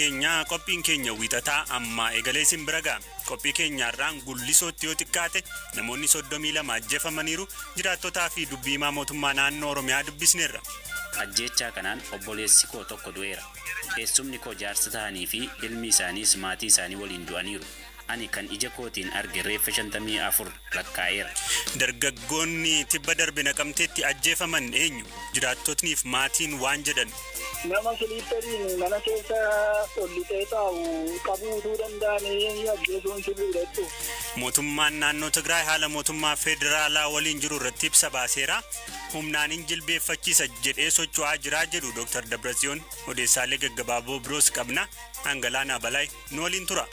Keenyaa qophiin keenya wiixataa ammaa eegalee isin bira ga'a. Qophii keenyaarraan Gullisootti yoo xiqqaate namoonni 32 ajjeefamaniiru, jiraattotaa fi dubbii himaa mootummaa naannoo Oromiyaa dubbisneerra. Ajjeechaa kanaan obboleessi koo tokko du'eera. Eessumni koo jaarsa ta'anii fi ilmi isaaniis maatii isaanii waliin du'aniiru. Ani kan ija kootiin arge reeffa 54 lakkaa'eera. Dargaggoonni tibba darbe Naqamteetti ajjeefaman eenyu? Jiraattotniif maatiin waan jedhan. Nama siliipperiin mana keessa ol lixee taa'u qabuu utuu danda'anii ajjeesuun sirriidha jechuudha. Mootummaan naannoo Tigraay haala mootummaa federaalaa waliin jiru irratti ibsa baaseera. Humnaan hin jilbeeffachiisa jedhee socho'aa jiraa jedhu Dr. Dabratsiyoon. Odeessaalee gaggabaaboo biroos qabna. Hangalaanaa Balaay nu waliin tura.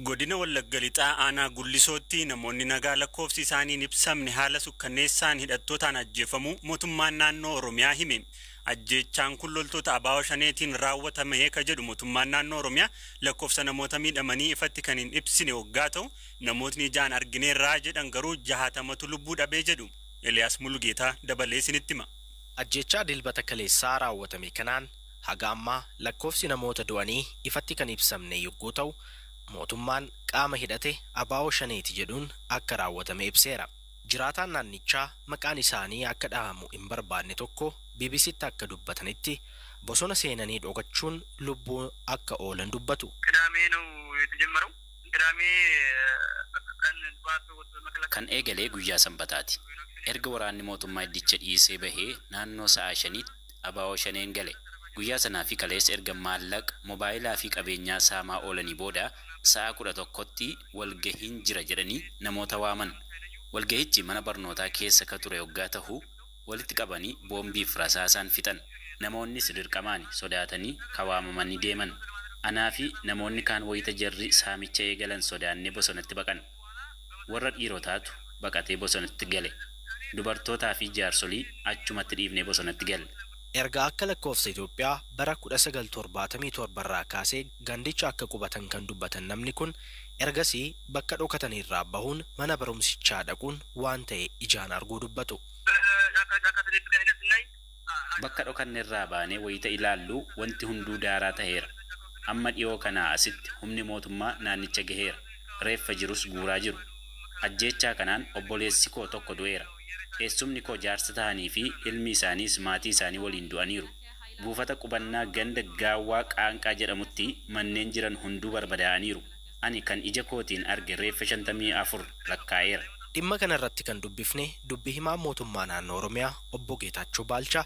Godina Wallagga Lixaa aanaa Gullisootti namoonni nagaa lakkoofsi isaanii hin ibsamne haala sukkanneessaan hidhattootaan ajjeefamuu mootummaan naannoo Oromiyaa hime. Ajjeechaan kun loltoota ABO Shaneetiin raawwatame ka jedhu mootummaan naannoo Oromiyaa, lakkoofsa namoota miidhamanii ifatti kan hin ibsine waggaa ta'u, namootni ijaan argineerraa jedhan garuu 60tu lubbuu dhabee jedhu. Eliyaas Mulugeetaa dabalee isinitti hima. Ajjeechaa Dilbata kaleessaa raawwatame kanaan haga ammaa lakkoofsi namoota du'anii ifatti kan ibsamne yogguu ta'u, mootummaan qaama hidhate ABO Shaneeti jedhuun akka raawwatame ibseera. Jiraataan naannichaa maqaan isaanii akka dhahamu hin barbaanne tokko BBCtti akka dubbatanitti, bosona seenanii dhokachuun lubbuu akka oolan dubbatu. ቅዳሜ ነው የተጀመረው። ቅዳሜ ቀን ጠዋት ወጥቶ መከላከያ Kan eegalee guyyaa Sanbataati. Erga waraanni mootummaa iddicha dhiisee bahee naannoo sa'a 5tti ABO Shaneen gale. Guyyaa sanaa fi kaleessa erga maallaqa, mobaayilaa fi qabeenyaa saamaa oolanii booda sa'a 11tti walgahiin jira jedhanii namoota waaman. Walgahichi mana barnootaa keessa ka ture yoggaa tahu, walitti qabanii boombiif rasaasaan fixan. Namoonnis dirqamaani sodaatanii kawaamamanii deeman. Anaa fi namoonni kaan wayita jarri saamicha eegalan sodaannee bosonatti baqan. Warra dhiirotaatu baqatee bosonatti gale. Dubartootaa fi jaarsolii achumatti dhiifnee bosonatti galle. Erga akka lakkoofsa Itoophiyaa bara 1977 irraa kaasee gandicha akka qubatan kan dubbatan namni kun, ergasii bakka dhokatanirraa bahuun mana barumsichaa dhaquun waan ta'e ijaan arguu dubbatu. ጫካ ጫካ ተደብቀን ሄደን ስናይ Bakka dhokannerraa baanee wayita ilaallu wanti hunduu daaraa taheera. Amma dhiyoo kanaa asitti humni mootummaa naannicha gaheera. Reeffa jirus guuraa jiru. Ajjeechaa kanaan obboleessi koo tokko du'eera. Eessumni koo jaarsa ta'anii fi ilmi isaaniis maatii isaanii waliin du'aniiru. Buufata qubannaa ganda Gaawwaa Qaanqaa jedhamutti manneen jiran hunduu barbadaa'aniiru. Ani kan ija kootiin arge reeffa 54 lakkaa'eera. Dhimma kana irratti kan dubbifne dubbi himaa mootummaa naannoo Oromiyaa obbo Geetaachoo Baalchaa,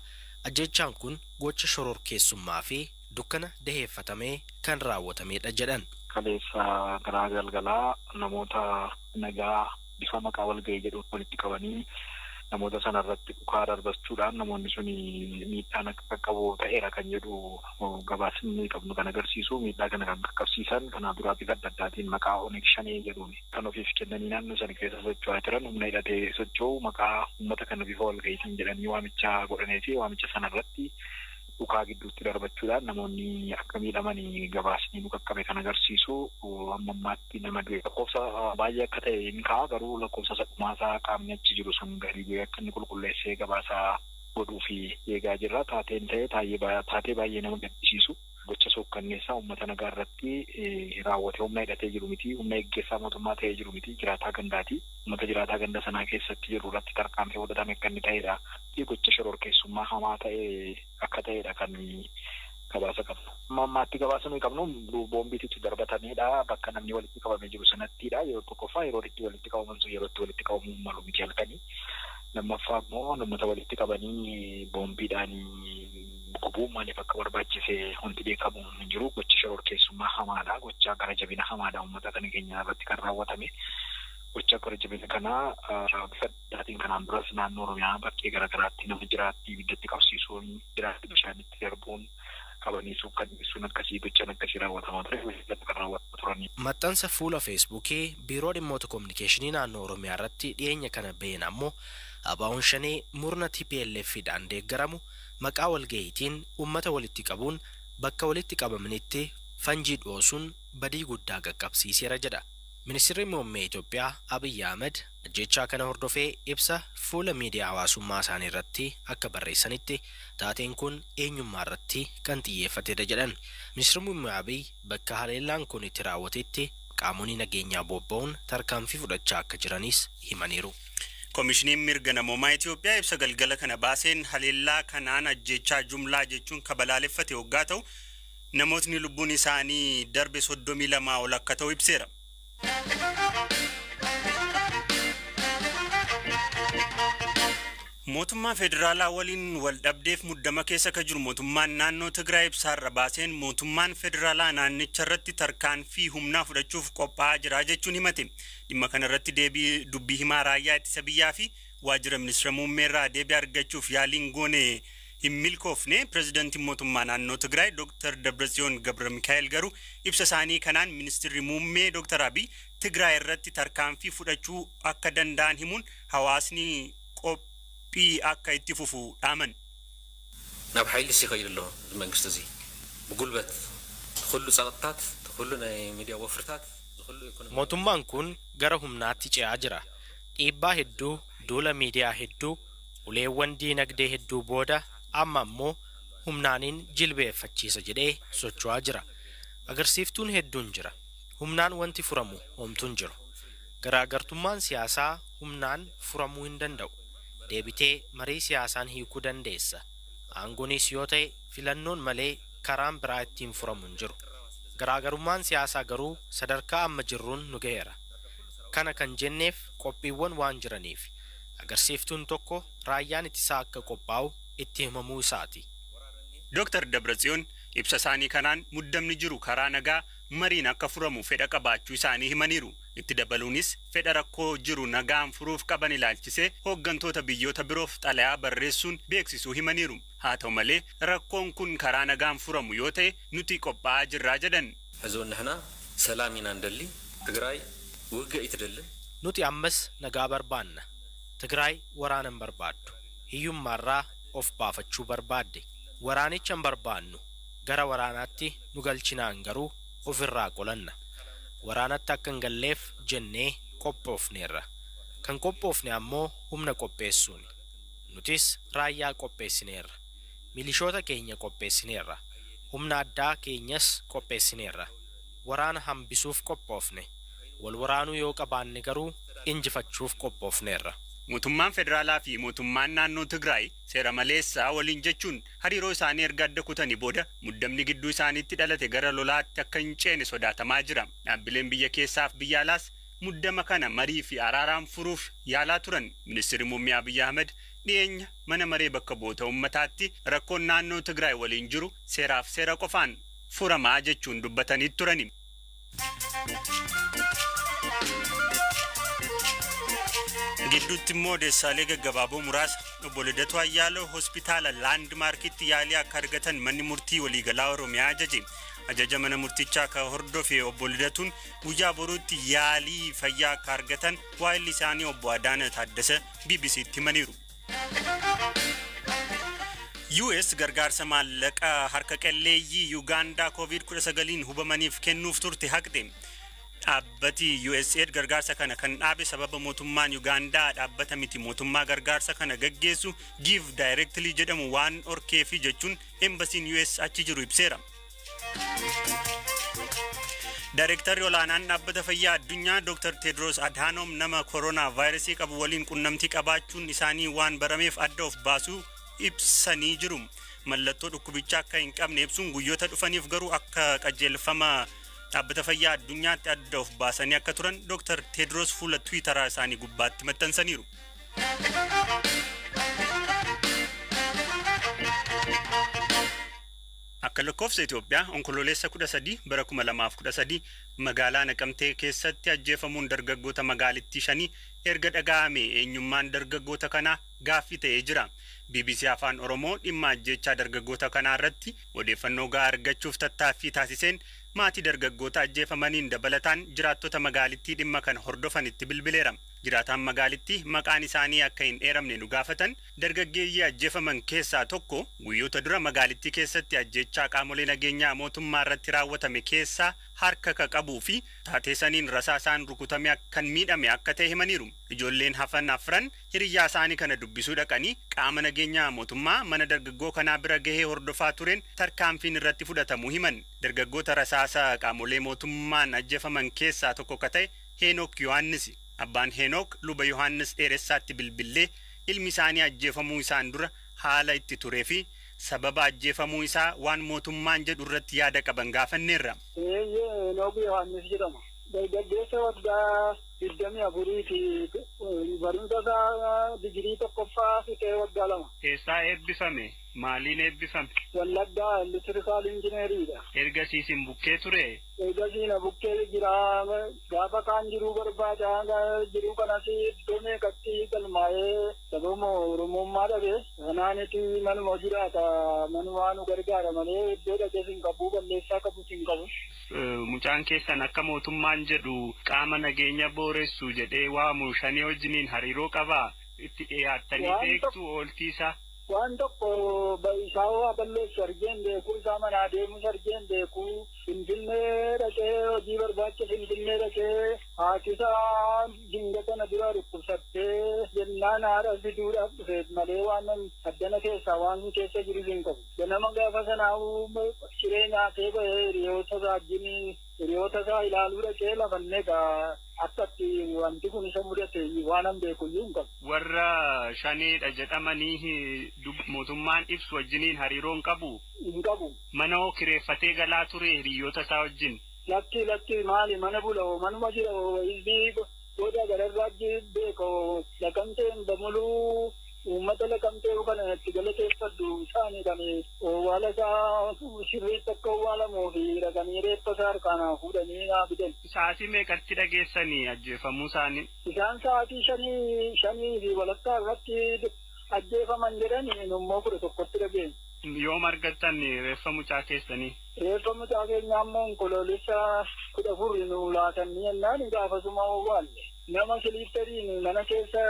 ajjeechaan kun gocha shororkeessummaa fi dukkana daheeffatamee kan raawwatamedha jedhan. Kaleessa karaa galgalaa namoota nagaa bifa maqaa walgahii jedhuun walitti qabanii namoota sana irratti dhukaa darbachuudhaan namoonni sun miidhaan akka qaqqabu ta'eera kan jedhu gabaasni qabnu kan agarsiisu. Miidhaa kana kan qaqqabsiisan kanaa duraa bifa adda addaatiin maqaa Oneg Shanee jedhuun kan ofiif kennanii naannoo sana keessa socho'aa jiran, humna hidhatee socho'u, maqaa uummata kana bifa walgahiitiin jedhanii waamicha godhanii fi waamicha sana irratti dhukaa gidduutti darbachuudhaan namoonni akka miidhamanii gabaasni nu qaqqabe kan agarsiisu. Amma ammaatti nama du'e lakkoofsa baay'ee akka ta'e hin ka'a, garuu lakkoofsa sadhumaasaa qaamni achi jiru sun gadi bu'ee akka inni qulqulleessee gabaasaa godhuu fi eegaa jirra. Taateen ta'e taatee baay'ee nama gaddisiisu, gocha suukkanneessaa uummata nagaa irratti raawwate. Humna hidhatee jiru miti, humna eeggessaa mootummaa ta'ee jiru miti, jiraataa gandaati. Uummata jiraataa ganda sanaa keessatti jiru irratti tarkaanfii fudhatame akka inni ta'edha. Gocha shororkeessummaa hamaa ta'e akka ta'edha kan gabaasa qabnu. Amma ammaatti gabaasa nuyi qabnu boombiitu darbatamedha. Bakka namni walitti qabamee jiru sanattidha. Yeroo tokkoffaa yeroo itti walitti qabaman sun yeroo itti walitti qabamuu malu miti halkanii. Lammaffaa immoo namoota walitti qabanii boombiidhaan gubuun maaliif akka barbaachise wanti beekamu hin jiru. Gocha shororkeessummaa hamaadha. Gocha gara jabina hamaadha uummata kana keenya irratti kan raawwatame. Gocha gara jabina kanaa bifa addaatiin kanaan duras naannoo Oromiyaa bakkee garaagaraatti nama jiraatti ibiddatti qabsiisuun, jiraatti bishaanitti darbuun, qabanii suukkanneessuun akkasii, gochaan akkasii raawwatamaa ture, kan raawwatamaa turanii. Maxxansa fuula Feesbuukii Biiroo Dhimmoota Kominikeeshinii naannoo Oromiyaa irratti dhiyeenya kana baheen ammoo, ABO'n Shanee murna TPLFdhaan deeggaramu maqaa walgahiitiin uummata walitti qabuun bakka walitti qabamanitti fanjii dhoosuun badii guddaa qaqqabsiiseera jedha. Ministeerri muummee Itoophiyaa Abiyyi Ahmed ajjechaa kana hordofee ibsa fuula miidiyaa hawaasummaa isaanii irratti akka barreessanitti taateen kun eenyummaa irratti kan xiyyeeffatedha jedhan. Ministeerri muummee Abiyyi bakka haleellaan kun itti raawwatetti qaamonni nageenyaa bobba'uun tarkaanfii fudhachaa akka jiranis himaniiru. Koomishiniin mirga namoomaa Itoophiyaa ibsa galgala kana baaseen haleellaa kanaan ajjechaa jumlaa jechuun kabalaaleffate hoggaa ta'u namootni lubbuun isaanii darbe 32 ol akka ta'u ibseera. Mootummaa federaalaa waliin wal dhabdeef muddama keessa ka jiru mootummaan naannoo Tigraay ibsaarra baaseen mootummaan federaalaa naannicha irratti tarkaanfii humnaa fudhachuuf qophaa'aa jira jechuun himate. Dhimma kana irratti deebii dubbii himaa raayyaa ittisa biyyaa fi waajjira ministeera muummee irraa deebii argachuuf yaaliin goone hin milkoofne. Pireezidantiin mootummaa naannoo Tigraay Dr. Dabratsiyoon Gabra Mikaa'el garuu ibsa isaanii kanaan ministeerri muummee Dr. Abiy Tigraay irratti tarkaanfii fudhachuu akka danda'an himuun hawaasni qophii akka itti fufu dhaaman. ናብ ሓይሊ ይኸይድ ኣሎ እዚ መንግስቲ እዚ ብጉልበት ኩሉ ፀቕጥታት ኩሉ ናይ ሚድያ ወፍርታት ዝኩሉ ኢኮኖሚ Mootummaan kun gara humnaatti ce'aa jira. Dhiibbaa hedduu, duula miidiyaa hedduu, uleewwan diinagdee hedduu booda amma ammoo humnaaniin jilbeeffachiisa jedhee socho'aa jira. Agarsiiftuun hedduun jira. Humnaan wanti furamu homtuun jiru. Garaagartummaan siyaasaa humnaan furamuu hin danda'u. Deebitee marii siyaasaan hiikuu dandeessa. Aangoonis yoo ta'e filannoon malee karaan biraa ittiin furamu hin jiru. Garaagarummaan siyaasaa garuu sadarkaa amma jirruun nu ga'eera. Kana kan jenneef qophiiwwan waan jiraniif. Agarsiiftuun tokko raayyaan ittisaa akka qophaa'u itti himamuu isaati. Dr. Dabratsiyoon ibsa isaanii kanaan muddamni jiru karaa nagaa mariin akka furamu fedha qabaachuu isaanii himaniiru. Itti dabaluunis fedha rakkoo jiru nagaan furuuf qaban ilaalchisee hooggantoota biyyoota biroof xalayaa barreessuun beeksisuu himaniiru. Haa ta'u malee rakkoon kun karaa nagaan furamu yoo ta'e nuti qophaa'aa jirraa jedhan. ሕዚ እውን ንሕና ሰላም ኢና ንደሊ ትግራይ ውግእ ኣይትደልን Nuti ammas nagaa barbaanna. Tigraay waraana hin barbaaddu. Hiyyummaarraa of baafachuu barbaadde. Waraanicha hin barbaannu. Gara waraanaatti nu galchinaan garuu ofirraa qolanna. Waraanatti akka hin galleef jennee qophoofneerra. Kan qophoofne ammoo humna qopheessuuni. Nutis raayyaa qopheessineerra. Milishoota keenya qopheessineerra. Humna addaa keenyas qopheessineerra. Waraana hambisuuf qophoofne. Wal waraanuu yoo qabaanne garuu injifachuuf qophoofneerra. Mootummaan federaalaa fi mootummaan naannoo Tigraay seera maleessaa waliin jechuun hariiroo isaanii erga adda kutanii booda muddamni gidduu isaaniitti dhalate gara lolaatti akka hin ceene sodaatamaa jira. Dhaabbileen biyya keessaaf biyya alaas muddama kana marii fi araaraan furuuf yaalaa turan. Ministeerri muummee Abiyyi Ahmed dhiyeenya mana maree bakka bu'oota uummataatti rakkoon naannoo Tigraay waliin jiru seeraaf seera qofaan furamaa jechuun dubbatanii turani. Gidduutti immoo odeessaalee gaggabaaboo muraasa. Obbo Lidatuu Ayyaalew hospitaala Laandmaarkitti yaalii akka argatan manni murtii waliigalaa Oromiyaa ajaje. Ajaja mana murtichaa akka hordofe obbo Lidatuun guyyaa boruutti yaalii fayyaa akka argatan waa'illi isaanii obbo Adaana Taaddasa BBCtti himaniiru. US gargaarsa maallaqa harka qalleeyyii Yuugaandaa COVID-19 hubamaniif kennuuf turte haqxe. Dhaabbati USAID gargaarsa kana kan dhaabe sababa mootummaan Yuugaandaa dhaabbata miti mootummaa gargaarsa kana gaggeessu Give Directly jedhamu waan orkeefi jechuun embasiin US achi jiru ibseera. Daayirektarri olaanaan dhaabbata fayyaa addunyaa Dr. Tedros Adhanom nama koronaa vaayirasii qabu waliin qunnamtii qabaachuun isaanii waan barameef adda of baasuu ibsanii jiru. Mallattoo dhukkubichaa akka hin qabne ibsuun guyyoota dhufaniif garuu akka qajeelfama dhaabbata fayyaa addunyaatti adda of baasanii akka turan Dr. Tedros fuula Tiwiitaraa isaanii gubbaatti maxxansaniiru. Akka lakkoofsa Itoophiyaa onkololeessa 13 bara 2013 magaalaa Naqamtee keessatti ajjeefamuun dargaggoota magaalittii shanii erga dhaga'ame eenyummaan dargaggoota kanaa gaaffii ta'ee jira. BBC Afaan Oromoo dhimma ajjeechaa dargaggoota kanaa irratti odeeffannoo gahaa argachuuf tattaaffii taasiseen maatii dargaggoota ajjeefamaniin dabalataan jiraattota magaalittii dhimma kana hordofanitti bilbileera. Jiraataan magaalittii maqaan isaanii akka hin eeramne nu gaafatan dargaggeeyyii ajjeefaman keessaa tokko guyyoota dura magaalittii keessatti ajjeechaa qaamolee nageenyaa mootummaa irratti raawwatame keessaa harka ka qabuu fi taatee saniin rasaasaan rukutame kan miidhame akka ta'e himaniiru. Ijoolleen hafan afran hiriyyaa isaanii kana dubbisuu dhaqanii qaama nageenyaa mootummaa mana dargaggoo kanaa bira gahee hordofaa tureen tarkaanfiin irratti fudhatamuu himan. Dargaggoota rasaasa qaamolee mootummaan ajjeefaman keessaa tokko ka ta'e Heenok Yohaannis. Abbaan Heenok luba Yohaannis Dheeressaatti bilbillee ilmi isaanii ajjeefamuu isaan dura haala itti turee fi sababa ajjeefamuu isaa waan mootummaan jedhu irratti yaada qaban gaafanneerra. Eeyyee, Heenok Yohaannis jedhama. Dargaggeessa waggaa 24ti. Barumsa isaa digirii tokkoffaa fixee waggaa 2. Eessaa eebbifame? Maaliin eebbifame? Wallaggaa, electrical engineeriidha. Ergasii isin bukkee ture? Ergasii na bukkee jira. Gaafa kaan jiruu barbaada. Jiruu kanas iddoo meeqatti galmaa'ee sababa Oromummaa dhabe. Kanaaniti manuma jiraata. Manumaa nu gargaara malee iddoo dhaqees hin qabu, balleessaa qabus hin qabu. Mucaan keessan akka mootummaan jedhu qaama nageenya booressu jedhee waamu Shanee wajjiniin hariiroo qabaa? Itti dhiyaattanii beektu ooltii isaa? Waan tokko isaa waa balleessu argeen beekuu, isaa manaa deemus argeen beekuu. Finfinnee dhaqee hojii barbaacha Finfinnee dhaqee haati isaa dingata na dura dhukkubsattee jennaan haadha fiduudhaaf dhufe malee waan addana keessaa waan keessa jiru hin qabu. Ganama gaafa sanaa ciree nyaatee bahee hiriyoota isaa wajjin hiriyoota isaa ilaaluu dhaqee lafannee egaa akka itti wanti kun isa mudate waan an beeku iyyuu hin qabu. Warra Shaneedha jedhamanii mootummaan ibsu wajjiniin hariiroo hin qabu? Hin qabu. Mana hoo kireeffatee galaa ture hiriyoota isaa wajjin? Lakki, lakki, maali mana bula hoo, manuma jira hoo. Hizbii booda gararraa beeko Laqamteen bamuluu uummata Laqamtee kana itti galateeffadhu isaanii kan owwaala isaa sirriitti akka owwaalamuu fi dhaqanii reeffa isaa harkaan fuudhanii naa fidan. Sa'aatii meeqatti dhageessanii ajjeefamuu isaanii? Isaan sa'aatii 5:30 irratti ajjeefaman jedhanii, immoo 11tti dhageenya. Yoom argattan reeffa mucaa keessanii? Reeffa mucaa keenyaa immoo Onkoloolessa 14 nu laatanii jennaan gaafasuma owwaalle. Nama siliipperiin mana keessa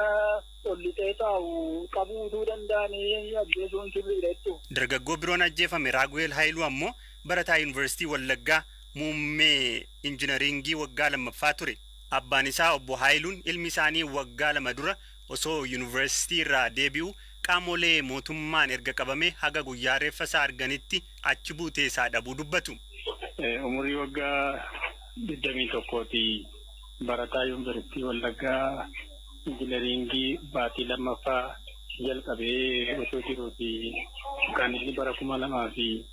ol lixee taa'u qabuutuu danda'anii ajjeesuun sirriidha jechuudha. Dargaggoo biroon ajjeefame Raaguweel Haayiluu ammoo barataa Yuunivarsiitii Wallaggaa muummee injinaringii waggaa lammaffaa ture. Abbaan isaa obbo Haayiluun ilmi isaanii waggaa 2 dura osoo yuunivarsiitii irraa deebi'u qaamolee mootummaan erga qabame haga guyyaa reeffa isaa arganitti achi buutee isaa dhabuu dubbatu. Umurii waggaa 21ti, barataa Yuunivarsiitii Wallaggaa injineringii baatii lammaffaa jalqabee osoo jiruuti kan inni bara 2011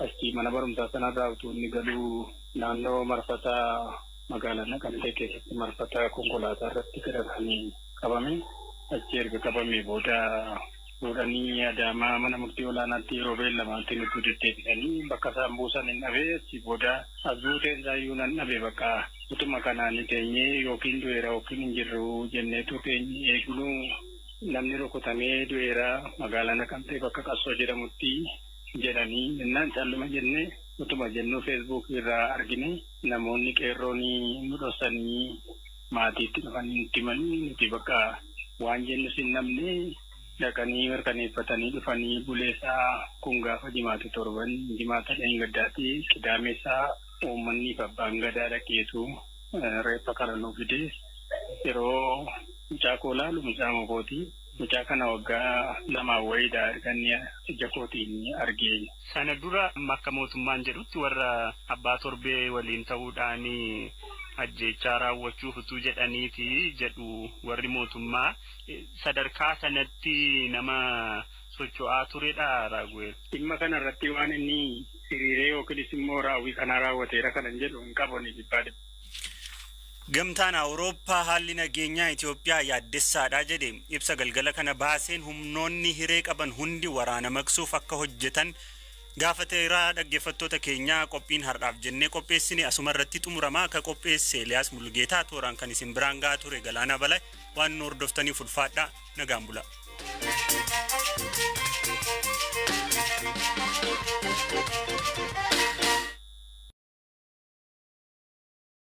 achii mana barumsaa sanarraa utuu inni galuu naannoo marfataa magaalaa Naqamtee keessatti marfata konkolaataa irratti kan qabame. Achi erga qabamee booda fuudhanii Adaamaa mana murtii olaanaatti yeroo beellamaatti nutti deddeebisanii bakka isaan buusan hin dhabee. Achi booda as buuteen isaayyuu nan dhabe. Bakka utuma kanaan teenyee yookiin du'eera yookiin hin jirru jenneetu teenyee eegnu, namni rukutamee du'eera magaalaa Naqamtee bakka Qassoo jedhamutti jedhanii jennaan calluma jennee utuma jennuu Feesbuuk irraa argine. Namoonni qeerroon nu dhoksanii maatiitti dhufanii nutti himanii, nuti bakka waan jennu sin namne dhaqanii mirkaneeffatanii dhufanii. Buleessaa kun gaafa Jimaata, torban Jimaata dheengaddaatti, Qidaameessaa uummanni fi abbaan gadaa dhaqeetu reeffa kana nu fide. Yeroo mucaa koo laalu, mucaa kootii, mucaa kana waggaa 2 wayiidha erga ija kootiin argee. Sana dura akka mootummaan jedhutti warra abbaa torbee waliin ta'uudhaan ajjeechaa raawwachuuf utuu jedhaniiti jedhu warri mootummaa. Sadarkaa sanatti nama socho'aa turedha Raaguweel? Dhimma kana irratti waan inni hiriiree yookiinis immoo raawwii kana raawwateera kanan jedhu hin qabu ni dhibbaa. Gamtaan Awurooppaa haalli nageenyaa Itoophiyaa yaaddessaadha jedhe. Ibsa galgala kana baaseen humnoonni hiree qaban hundi waraana maqsuuf akka hojjetan gaafateera. Dhaggeeffattoota keenyaa, qophiin har'aaf jennee qopheessine asuma irratti xumuramaa. Akka qopheesse Eliyaas Mulgeetaa, tooraan kan isin biraan gahaa ture Galaanaa Balaa. Waan nu hordoftaniif ulfaadhaa, nagaan bula.